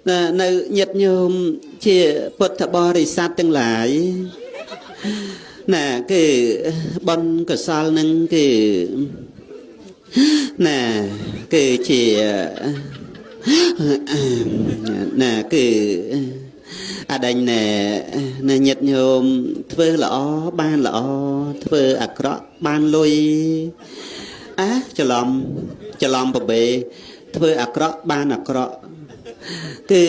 ណានៅញាតិញោមជាពុទ្ធបរិស័ទទាំងឡាយណាគឺបុណ្យកុសលនឹងគឺណាគឺជាណាគឺអដេញណែណាញាតិញោមធ្វើល្អបានល្អធ្វើអាក្រក់បានលុយអាច្រឡំច្រឡំប្របេធ្វើអាក្រក់បានអាក្រក់គឺ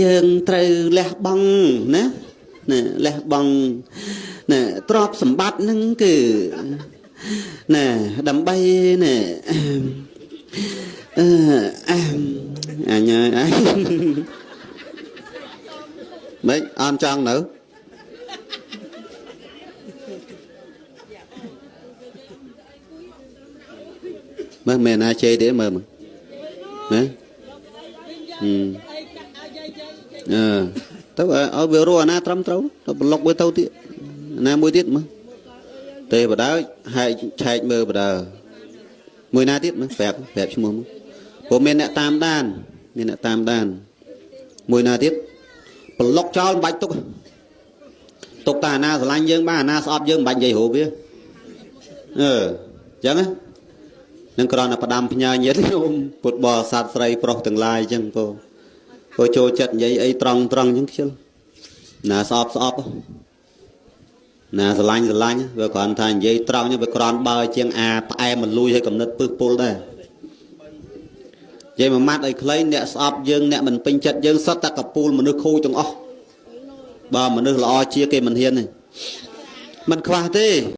យើងត្រូវលះបង់ណាណាលះបង់ណាទ្រព្យសម្បត្តិហ្នឹងគឺណាដើម្បីណាអឺអញអើយ ម៉េចអនចង់នៅមើលមែនណាជេរទេមើលមើលណាហឹមអឺទៅឲ្យវារស់អាណាត្រឹមត្រូវទៅប្លុកវាទៅទៀតណាមួយទៀតមើលទេបដើហែកឆែកមើលបដើមួយណាទៀតមើលប្រាប់ប្រាប់ឈ្មោះមកព្រោះមានអ្នកតាមដានមានអ្នកតាមដានមួយណាទៀតប្លុកចោលមិនបាច់ទុកទុកតាអាណាស្រឡាញ់យើងបានអាណាស្អប់យើងមិនបាច់និយាយរូបវាអឺអញ្ចឹងណានឹងគ្រាន់តែផ្ដាំផ្ញើញាតិញោមពុទ្ធបរិស័ទស្រីប្រុសទាំងឡាយអញ្ចឹងពក៏ចូលចិត្តនិយាយអីត្រង់ត្រង់អញ្ចឹងខ្ជិលណាស្អប់ស្អប់ណាស្រឡាញ់ស្រឡាញ់វាគ្រាន់ថានិយាយត្រង់វាគ្រាន់បើជាងអាផ្អែមមលួយឲ្យកំណត់ពឹសពុលដែរនិយាយមួយម៉ាត់ឲ្យខ្លីអ្នកស្អប់យើងអ្នកមិនពេញចិត្តយើងសុទ្ធតែកពូលមនុស្សខូចទាំងអស់បើមនុស្សល្អជាគេមិនហ៊ានទេមិនខ្វះទេ។